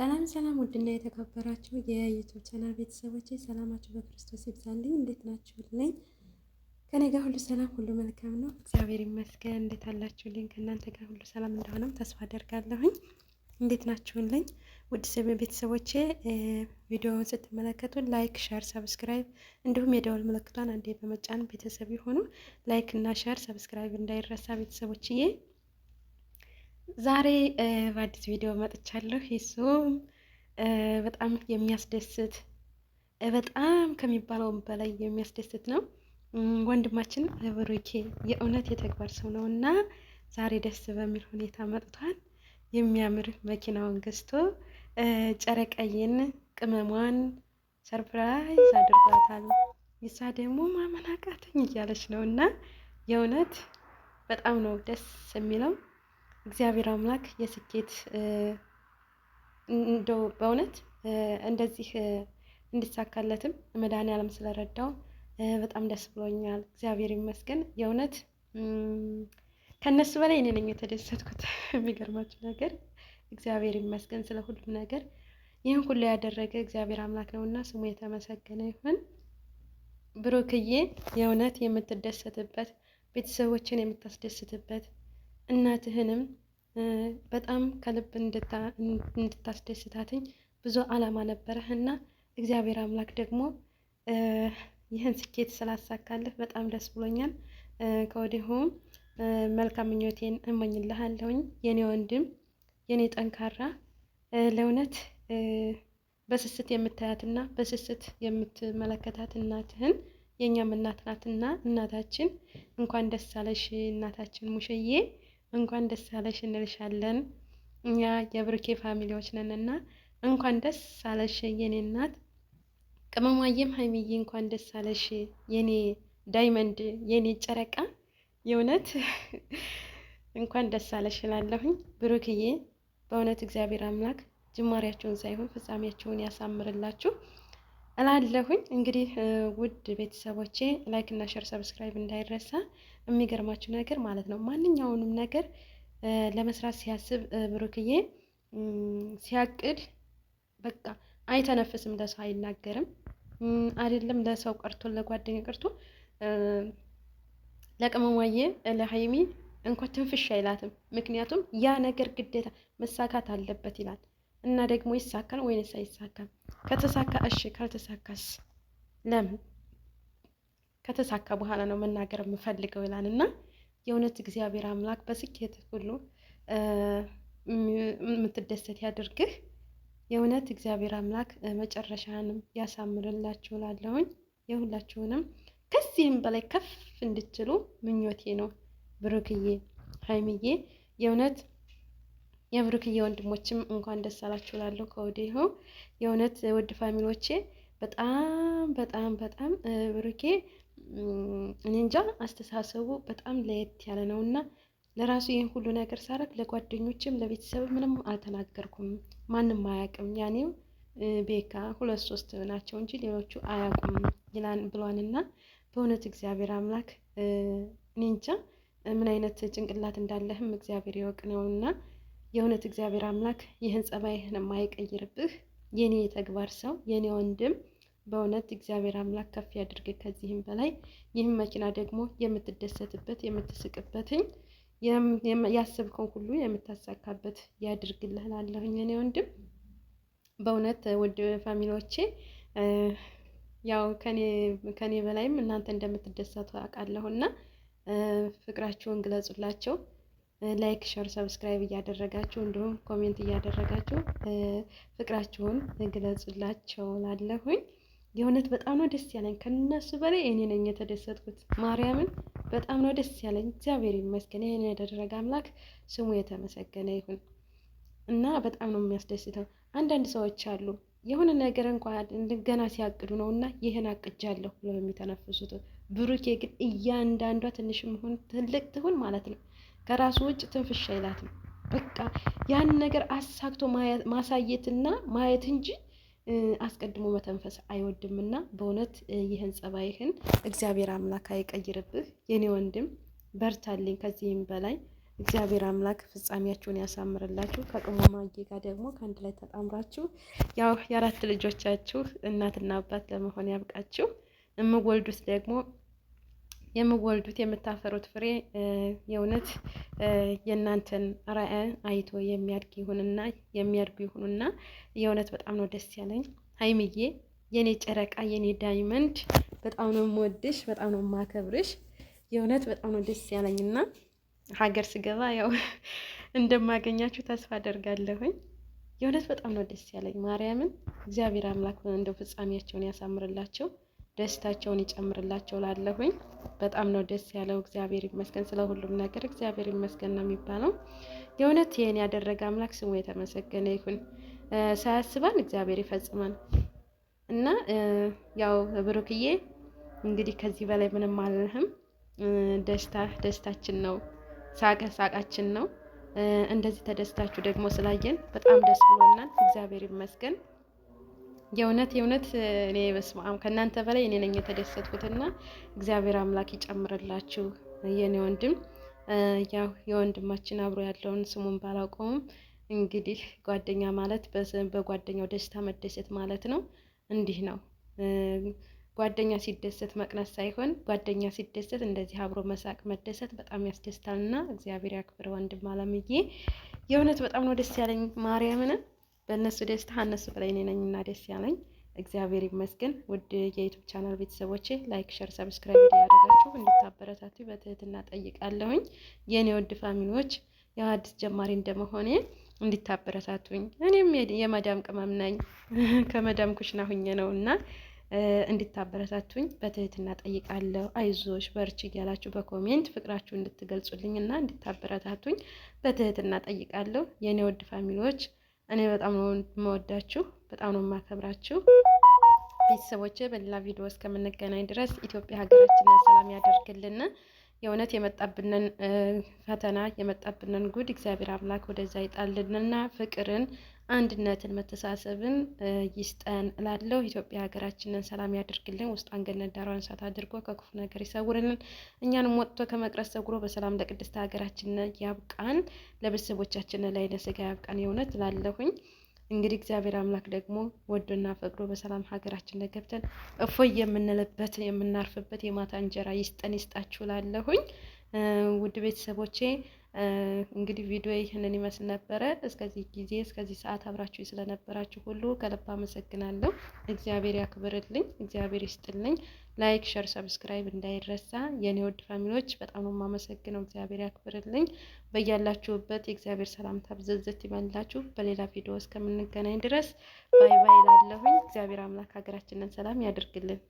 ሰላም ሰላም፣ ውድና የተከበራችሁ የ YouTube channel ቤተሰቦቼ ሰላማችሁ በክርስቶስ ይብዛልኝ። እንዴት ናችሁልኝ? ከኔ ጋር ሁሉ ሰላም፣ ሁሉ መልካም ነው፣ እግዚአብሔር ይመስገን። እንዴት አላችሁልኝ? ከእናንተ ጋር ሁሉ ሰላም እንደሆነም ተስፋ አደርጋለሁኝ። እንዴት ናችሁልኝ? ውድ ቤተሰቦቼ ቪዲዮውን ስትመለከቱ like፣ share፣ subscribe እንዲሁም የደወል ምልክቷን አንዴ በመጫን ቤተሰብ የሆኑ like እና share subscribe እንዳይረሳ ቤተሰቦችዬ። ዛሬ በአዲስ ቪዲዮ መጥቻለሁ። ይሱም በጣም የሚያስደስት፣ በጣም ከሚባለውም በላይ የሚያስደስት ነው። ወንድማችን ብሩኬ የእውነት የተግባር ሰው ነው እና ዛሬ ደስ በሚል ሁኔታ መጥቷል። የሚያምር መኪናውን ገዝቶ ጨረቀይን ቅመሟን surprise አድርጓታል። ይሳ ደግሞ ማመን አቃተኝ እያለች ነው እና የእውነት በጣም ነው ደስ የሚለው። እግዚአብሔር አምላክ የስኬት እንደው በእውነት እንደዚህ እንዲሳካለትም መድኃኒዓለም ስለረዳው በጣም ደስ ብሎኛል። እግዚአብሔር ይመስገን። የእውነት ከእነሱ በላይ እኔ ነኝ የተደሰትኩት። የሚገርማችሁ ነገር እግዚአብሔር ይመስገን ስለ ሁሉም ነገር። ይህን ሁሉ ያደረገ እግዚአብሔር አምላክ ነውና ስሙ የተመሰገነ ይሁን። ብሩክዬ የእውነት የምትደሰትበት፣ ቤተሰቦችን የምታስደስትበት፣ እናትህንም በጣም ከልብ እንድታስደስታትኝ ብዙ አላማ ነበረህ እና እግዚአብሔር አምላክ ደግሞ ይህን ስኬት ስላሳካልህ በጣም ደስ ብሎኛል። ከወዲሁም መልካም ምኞቴን እመኝልሃለሁኝ የኔ ወንድም፣ የኔ ጠንካራ፣ ለእውነት በስስት የምታያትና በስስት የምትመለከታት እናትህን፣ የእኛም እናት ናትና እናታችን እንኳን ደስ አለሽ፣ እናታችን ሙሽዬ እንኳን ደስ አለሽ እንልሻለን። እኛ የብሩኬ family ዎች ነንና እንኳን ደስ አለሽ የኔ እናት። ቅመሟዬም ሀይሚዬ እንኳን ደስ አለሽ የኔ diamond፣ የኔ ጨረቃ፣ የእውነት እንኳን ደስ አለሽ እላለሁኝ። ብሩክዬ በእውነት እግዚአብሔር አምላክ ጅማሬያቸውን ሳይሆን ፍጻሜያቸውን ያሳምርላችሁ እላለሁኝ። እንግዲህ ውድ ቤተሰቦቼ like እና share subscribe እንዳይረሳ። የሚገርማችሁ ነገር ማለት ነው ማንኛውንም ነገር ለመስራት ሲያስብ ብሩክዬ ሲያቅድ በቃ አይተነፍስም፣ ለሰው አይናገርም። አይደለም ለሰው ቀርቶ ለጓደኛ ቀርቶ ለቅመሟዬ ለሀይሚ እንኳ ትንፍሽ አይላትም። ምክንያቱም ያ ነገር ግዴታ መሳካት አለበት ይላል እና ደግሞ ይሳካል ወይንስ አይሳካም? ከተሳካ እሺ፣ ካልተሳካስ ለምን? ከተሳካ በኋላ ነው መናገር የምፈልገው ይላል እና የእውነት እግዚአብሔር አምላክ በስኬት ሁሉ የምትደሰት ያድርግህ። የእውነት እግዚአብሔር አምላክ መጨረሻንም ያሳምርላችሁ እላለሁኝ። የሁላችሁንም ከዚህም በላይ ከፍ እንድትችሉ ምኞቴ ነው። ብሩክዬ፣ ሀይሚዬ፣ የእውነት የብሩክዬ ወንድሞችም እንኳን ደስ አላችሁ እላለሁ ከወዲሁ። የእውነት ውድ family ዎቼ በጣም በጣም በጣም ብሩኬ እኔ እንጃ አስተሳሰቡ በጣም ለየት ያለ ነው እና ለራሱ ይህን ሁሉ ነገር ሳረግ ለጓደኞችም ለቤተሰብ ምንም አልተናገርኩም። ማንም አያውቅም። ያኔው ቤካ ሁለት ሶስት ናቸው እንጂ ሌሎቹ አያውቁም ይላን ብሏንና በእውነት እግዚአብሔር አምላክ እኔ እንጃ ምን አይነት ጭንቅላት እንዳለህም እግዚአብሔር ይወቅ ነውና የእውነት እግዚአብሔር አምላክ ይህን ጸባይህን የማይቀይርብህ የኔ የተግባር ሰው፣ የኔ ወንድም፣ በእውነት እግዚአብሔር አምላክ ከፍ ያድርግ ከዚህም በላይ። ይህም መኪና ደግሞ የምትደሰትበት፣ የምትስቅበትኝ፣ ያሰብከውን ሁሉ የምታሳካበት ያድርግልህ እላለሁኝ የኔ ወንድም። በእውነት ውድ family ዎቼ ያው ከኔ በላይም እናንተ እንደምትደሰቱ አውቃለሁና ፍቅራችሁን ግለጹላቸው። like፣ share፣ subscribe እያደረጋችሁ እንዲሁም comment እያደረጋችሁ ፍቅራችሁን ግለጹላቸው እላለሁኝ። የእውነት በጣም ነው ደስ ያለኝ። ከነሱ በላይ እኔ ነኝ የተደሰትኩት። ማርያምን በጣም ነው ደስ ያለኝ። እግዚአብሔር ይመስገን። ይህን ያደረገ አምላክ ስሙ የተመሰገነ ይሁን እና በጣም ነው የሚያስደስተው። አንዳንድ ሰዎች አሉ የሆነ ነገር እንኳን ገና ሲያቅዱ ነው እና ይህን አቅጃለሁ ብለው የሚተነፍሱት። ብሩኬ ግን እያንዳንዷ ትንሽም ይሁን ትልቅ ትሁን ማለት ነው ከራሱ ውጭ ትንፍሽ አይላትም። በቃ ያን ነገር አሳክቶ ማሳየትና ማየት እንጂ አስቀድሞ መተንፈስ አይወድምና በእውነት ይህን ጸባይህን እግዚአብሔር አምላክ አይቀይርብህ። የኔ ወንድም በርታልኝ፣ ከዚህም በላይ እግዚአብሔር አምላክ ፍጻሜያችሁን ያሳምርላችሁ። ከቅመማዬ ጋር ደግሞ ከአንድ ላይ ተጣምራችሁ ያው የአራት ልጆቻችሁ እናትና አባት ለመሆን ያብቃችሁ። የምወልዱት ደግሞ የምወልዱት የምታፈሩት ፍሬ የእውነት የእናንተን ራዕይ አይቶ የሚያድግ ይሁንና የሚያድጉ ይሁኑና የእውነት በጣም ነው ደስ ያለኝ። ሀይምዬ የኔ ጨረቃ የኔ diamond በጣም ነው የምወድሽ፣ በጣም ነው የማከብርሽ። የእውነት በጣም ነው ደስ ያለኝና ሀገር ስገባ ያው እንደማገኛችሁ ተስፋ አደርጋለሁኝ። የእውነት በጣም ነው ደስ ያለኝ። ማርያምን እግዚአብሔር አምላክ እንደው ፍጻሜያቸውን ያሳምርላቸው፣ ደስታቸውን ይጨምርላቸው ላለሁኝ በጣም ነው ደስ ያለው። እግዚአብሔር ይመስገን ስለ ሁሉም ነገር እግዚአብሔር ይመስገን ነው የሚባለው። የእውነት ይህን ያደረገ አምላክ ስሙ የተመሰገነ ይሁን። ሳያስበን እግዚአብሔር ይፈጽማል እና ያው ብሩክዬ እንግዲህ ከዚህ በላይ ምንም አልልህም። ደስታ ደስታችን ነው፣ ሳቀ ሳቃችን ነው። እንደዚህ ተደስታችሁ ደግሞ ስላየን በጣም ደስ ብሎናል። እግዚአብሔር ይመስገን። የእውነት የእውነት እኔ በስመ አብ ከእናንተ በላይ እኔ ነኝ የተደሰትኩትና እግዚአብሔር አምላክ ይጨምርላችሁ የኔ ወንድም። ያው የወንድማችን አብሮ ያለውን ስሙን ባላውቀውም እንግዲህ ጓደኛ ማለት በጓደኛው ደስታ መደሰት ማለት ነው። እንዲህ ነው ጓደኛ ሲደሰት መቅናት ሳይሆን ጓደኛ ሲደሰት እንደዚህ አብሮ መሳቅ መደሰት በጣም ያስደስታልና እግዚአብሔር ያክብር ወንድም አለምዬ። የእውነት በጣም ነው ደስ ያለኝ ማርያምን። በእነሱ ደስታ እነሱ በላይ እኔ ነኝና ደስ ያለኝ እግዚአብሔር ይመስገን። ውድ የ YouTube channel ቤተሰቦቼ like፣ share፣ subscribe እያደረጋችሁ እንድታበረታቱ በትህትና ጠይቃለሁኝ። የእኔ ውድ family ዎች ያው አዲስ ጀማሪ እንደመሆኔ እንድታበረታቱኝ እኔም የመዳም ቅመም ነኝ ከመዳም ኩሽና ሁኜ ነው እና እንድታበረታቱኝ በትህትና ጠይቃለሁ። አይዞሽ በርቺ እያላችሁ በ comment ፍቅራችሁ እንድትገልጹልኝ እና እንድታበረታቱኝ በትህትና ጠይቃለሁ። የእኔ ውድ family ዎች እኔ በጣም ነው የምወዳችሁ፣ በጣም ነው የማከብራችሁ። ቤተሰቦቼ በሌላ ቪዲዮ እስከምንገናኝ ድረስ ኢትዮጵያ ሀገራችንን ሰላም ያደርግልን። የእውነት የመጣብንን ፈተና የመጣብንን ጉድ እግዚአብሔር አምላክ ወደዛ ይጣልንና ፍቅርን፣ አንድነትን፣ መተሳሰብን ይስጠን እላለሁ። ኢትዮጵያ ሀገራችንን ሰላም ያደርግልን፣ ውስጧን ገነት ዳሯን እሳት አድርጎ ከክፉ ነገር ይሰውርልን። እኛንም ወጥቶ ከመቅረት ሰውሮ በሰላም ለቅድስት ሀገራችን ያብቃን፣ ለቤተሰቦቻችን ለዓይነ ሥጋ ያብቃን። የእውነት እላለሁኝ። እንግዲህ እግዚአብሔር አምላክ ደግሞ ወዶና ፈቅዶ በሰላም ሀገራችን ገብተን እፎይ የምንልበት የምናርፍበት የማታ እንጀራ ይስጠን ይስጣችሁ ላለሁኝ ውድ ቤተሰቦቼ እንግዲህ ቪዲዮ ይህንን ይመስል ነበረ። እስከዚህ ጊዜ እስከዚህ ሰዓት አብራችሁ ስለነበራችሁ ሁሉ ከልብ አመሰግናለሁ። እግዚአብሔር ያክብርልኝ፣ እግዚአብሔር ይስጥልኝ። like፣ share፣ subscribe እንዳይረሳ የኔ ውድ family ዎች በጣም ነው የማመሰግነው። እግዚአብሔር ያክብርልኝ። በያላችሁበት የእግዚአብሔር ሰላምታ ብዝዝት ይበላችሁ። በሌላ ቪዲዮ እስከምንገናኝ ድረስ bye bye ላለሁኝ። እግዚአብሔር አምላክ ሀገራችንን ሰላም ያድርግልን።